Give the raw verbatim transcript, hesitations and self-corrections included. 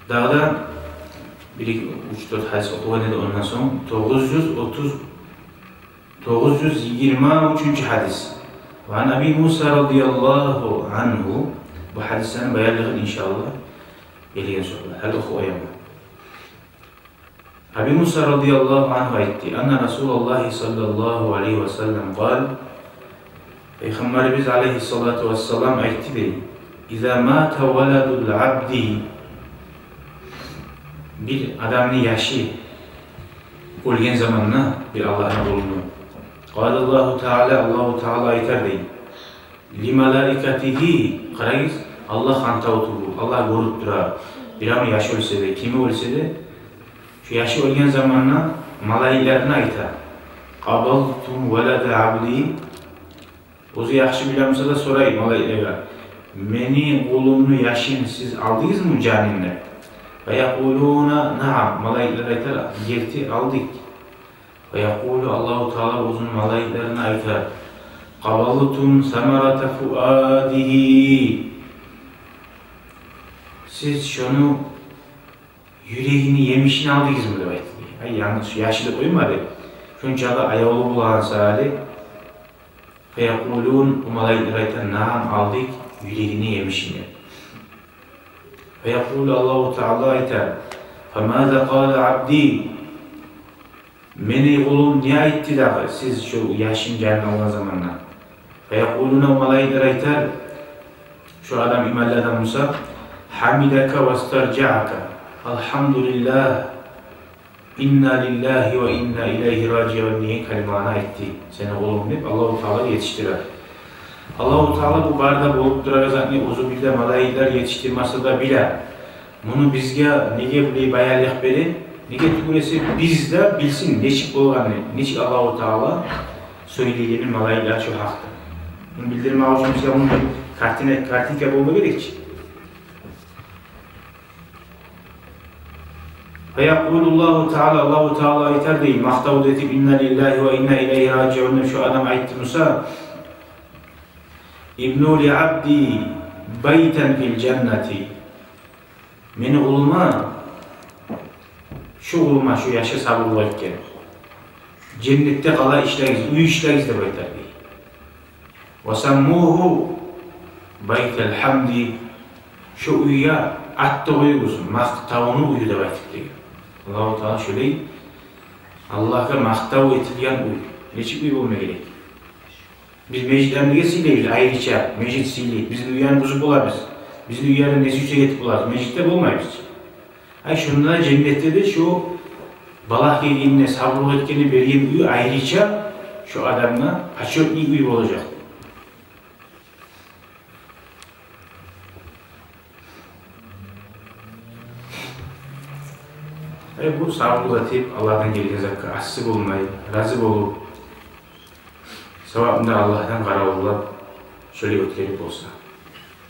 Дагъы да бир, эки, уьч, дёрт гьадис охугъан эди, ондан сонг тогъуз юз отуз, тогъуз юз йигирма уьчюнчю гьадис. Ва ан Аби Муса радияллагьу ангьу. Бу гьадислени баянлыгъын, иншааллагь, гелген сёзлер гьали охуп къояман. Аби Муса радияллагьу ангьу айтды: анна Расулаллагьи саллаллагьу алайгьи ва саллам къал, Пайхаммарыбыз алайгьиссалату вассалам айтды дей: иза мата валадул абди, бир адамны яшы оьлген заманда, бир Аллагьны къулуну, къалаллагьу таала, Аллагьу таала айтар дей: ли малаикатигьи, къарагъыз, Аллагь гьантав тюгюл, Аллагь гёрюп тура. Биревню яшы оьлсе де, кими оьлсе де, шо яшы оьлген заманда малайиклерине айта: къабалтум валада абди. Оьзю яхшы биле буса да, сорай малайиклеге: мени къулумну яшын сиз алдыгъызмы жанын деп. Фаякъулуна наам, малайиклер айтар: герти, алдыкъ. Фаякъулу, Аллагьу таала оьзюню малайиклерине айтар: къабалтум самарата фуадигьи, сиз шону юрегини емишин алдыгъызмы деп айтды. Ай, янгыз яшы деп къоймады, шончакъы аявлу болгъан саялы. Фаякъулун, о малайиклер айтар: наам, алдыкъ юрегини емишин деп. Фаякъулу, Аллагьу таала айтар: фамаза къала абди, мени къулум не айтды дагъы сиз шо яшын жанын алгъан заманда? Фаякъулуна, о малайиклер айтар, шо адам иманлы адам буса: хьамидака вастаржаака, алхьамдулиллагь, инна лиллагьи ва инна илайгьи ражиун деген калималаны айтды сени къулунг деп, Аллагьу таала етишдирер. Аллагьу таала бу бары да болуп турагъан затны оьзю биле, малайиклер етишдирмесе де биле. Муну бизге неге булай баянлыкъ бере? Неге тюгюл эсе, биз де билсин нечик болгъанны, нечик Аллагьу таала сёйлейгенин малайиклеге шо гьакъда. Муну билдирмек учун бизге муну бир картина, картинка болма герек чи. Фаякъулуллагьу таала, Аллагьу таала айтар дей, макътав да этип: инна лиллагьи ва инна илайгьи ражиун деп шо адам айтды буса: ибну ли абди байтан фил жаннати. Мени къулума, шо къулума, шо яшы сабурлукъ этген, женнетде къала ишлегиз, уьй ишлегиз деп айтар дей. Ва саммугьу байтал хьамди, шо уьйге ат да къоюгъуз, макътавну уьйю деп айтып деген. Аллагьу таала шолай Аллагьгъа макътав этилген уьй. Нечик уьй болма герек? Биз межитлени неге сыйлайбыз айрыча? Межит сыйлайбыз. Бизин уьйлени бузуп болабыз. Бизин уьйлени нечик сюйсек этип болабыз. Межитде болмайбыз. Ай, шонда женнетде де шо балагь гелгенине сабурлукъ этгени берген уьй айрыча шо адамгъа почётный уьй болажакъ. Ай, бу сабурлукъ этип, Аллагьдан гелген затгъа асси болмай, рази болуп, савабын да Аллагьдан къаравуллап, шолай оьтгерип болса.